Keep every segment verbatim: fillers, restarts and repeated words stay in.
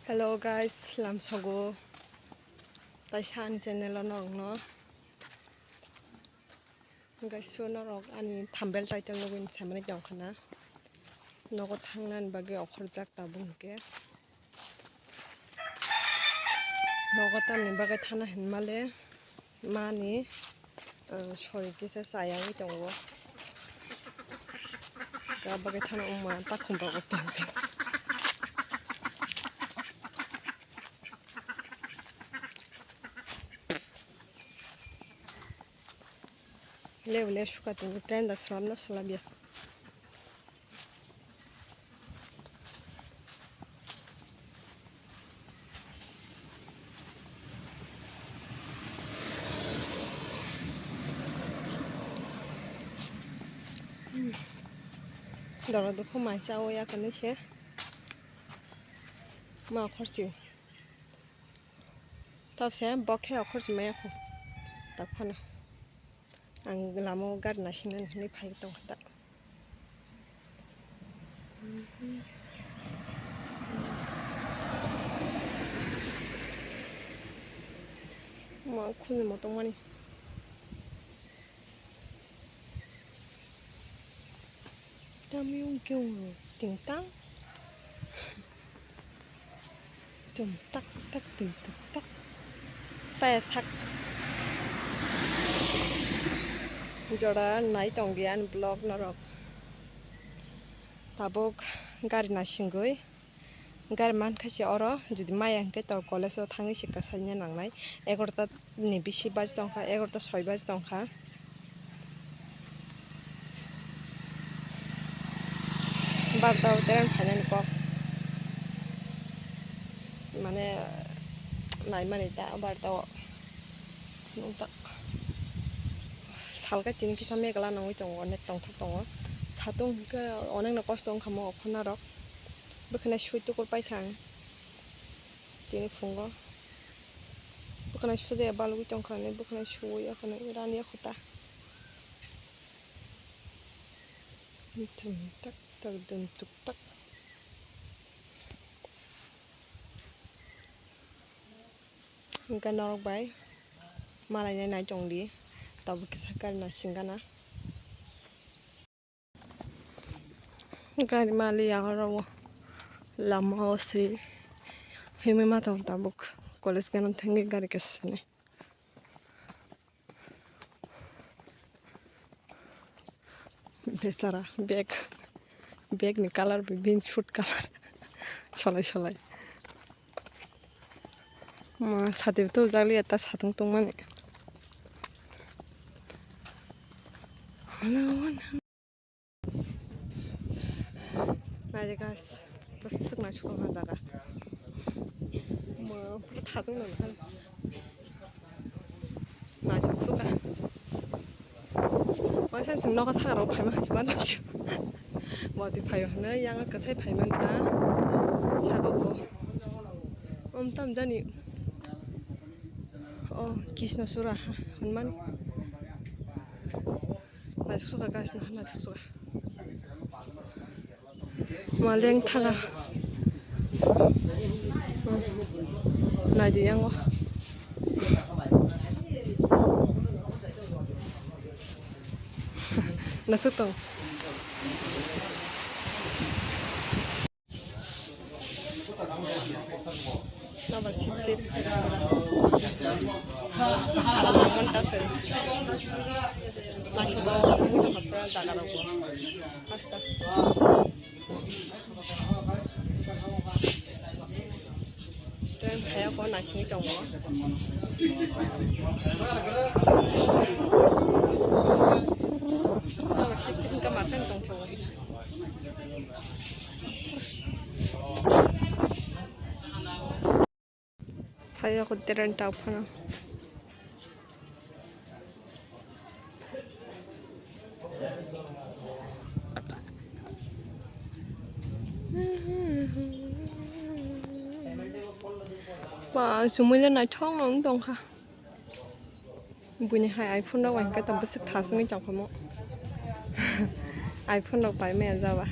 Hello guys, lamsogo taisa ani channel o norokno. Guys, so norok ani thumbnail title nugwi samani tongkha na. Nogo thangnani bagwi okhorjak tabuk hwnkhe. Nogo tamni bagwi thana hinmale. Mani, ah, sori kisa chayangwi tongo. Abo khe thana wngma takhum rok bo tongkhe. Lebu le suka tongo, train da swlamno swlamya. Dora dukhu mai cha o ya kani se ma khorchi. Tabse bokhe okhorchi maya kho. Tak phano ang lama o gari naisingna hinwi phai tongkha ta. Ma khunui mo tongmani. Tamiyung kiyung tingtang. Tum tak tak tum tuk tak. Paya sak. Jora nai tong di ani vlog norok. Tabuk gari naisingwi. Gari mankha se oro, jodi maya hwnkhe to college o thangwi se kwsanya nangnai. Egarota ni bisi baji tongkha, egarota soi baji tongkha. Barta o train phainani kok. Mane naimani ta barta o. Nukjak. Salkai tini kisa megla nangwi tongo, onek tongthok tongo. Satung hwnkhe onekno kosto wngkha mo okhornarok. Bwkhwnai sui tukur paikha ang. Tini phungo bwkhwnai sujaya balugwi tongkha hinwi bwkhwnai suwi ya khwnwi rani ya kho ta. Dum tak tak dum tuk tak. Hwnkhe norok bai malainai nai tong di, tabuk kisa gari naising gana. Gari mali ya oro o lama o se himwi ma tong tabuk college gana thangwi gari kisa sani. Bechara bag, bag ni colour bai bini suit colour solai solai. Ma sati bo tubujak liya ta satung tongmani. Naidi guys, bwswk naisuk tongkha jaga. Ma pura thajwk nang kha. Naisuk sukha. Waisa chwng nogo saka rok phaima hai se mantong. Bwtwi phaio hwnwi yang kwchai phaimani ta saka o. Om tam jani. O Krishna sura ha hwnmani. Naisuk sukha guys, naha naisuk sukha. Maleng thaga. Naidi yango. Naisuk tong. Nabar sip sip. Ghonta sari. Naithotok, naithotok jaga rok bo. Hasta. Train phaiya kho naisingwi tongo. Nabar sip sip wngkha ma train tongthio. Phai o train tak phano. Ba, chumui le naithok no wng tongkha. Buini hai iPhone rok hwnkhe tong bwswk thaswngwi tongkha mo. iPhone rok pai maya jaba.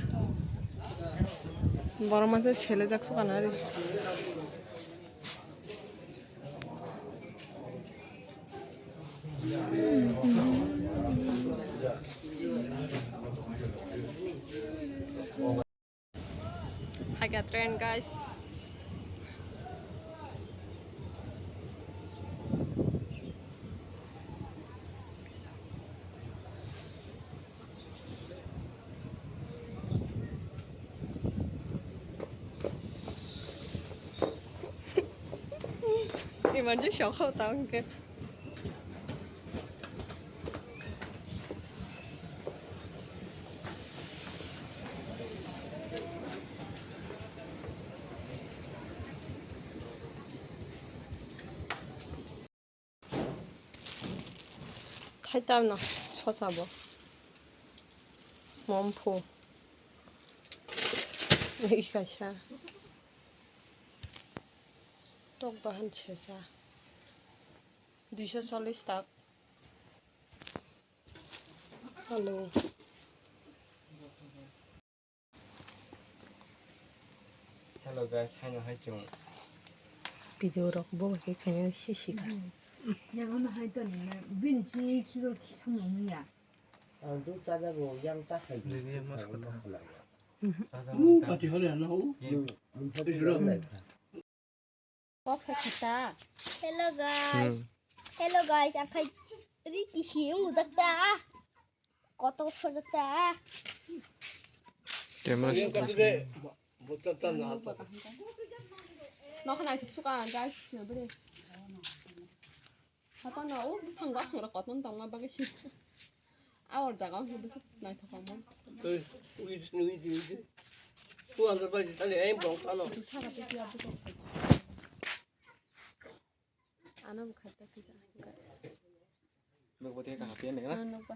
Borok masa selejak sukha nari. Phaikha train, guys. Iman je shokho ta hwnkhe. Thaitam no sosa bo. Momphu. Nai kaisa. Tok bahan sesa. Duiso chollish tak. Hello. Hello guys, haino hai chwng. Video rok bo hai khe khaina sisi kha. Yago no hai to ni na bin si kilo kisa mo ya. Ang tu saja bo yang ta khai. Video mas kota. Pati hole na hu. Kok sa khata. Hello guys. Hmm. Hello guys, ang khai ri kisi ung jak ta. Koto sojak ta. Camera. Nokha naithok suka guys, nabri. Hapa no, o buphango asongra koton tongma bagwi si. Awar jaga o bwswk naithok omo. Tei, ui, ui, ui, ui. Two hundred bai sale, em, bong, ano. Sara te dia bwswk. Ano bwkha ta kisa. Nokbo tei kaham piya nang na? Ano ba.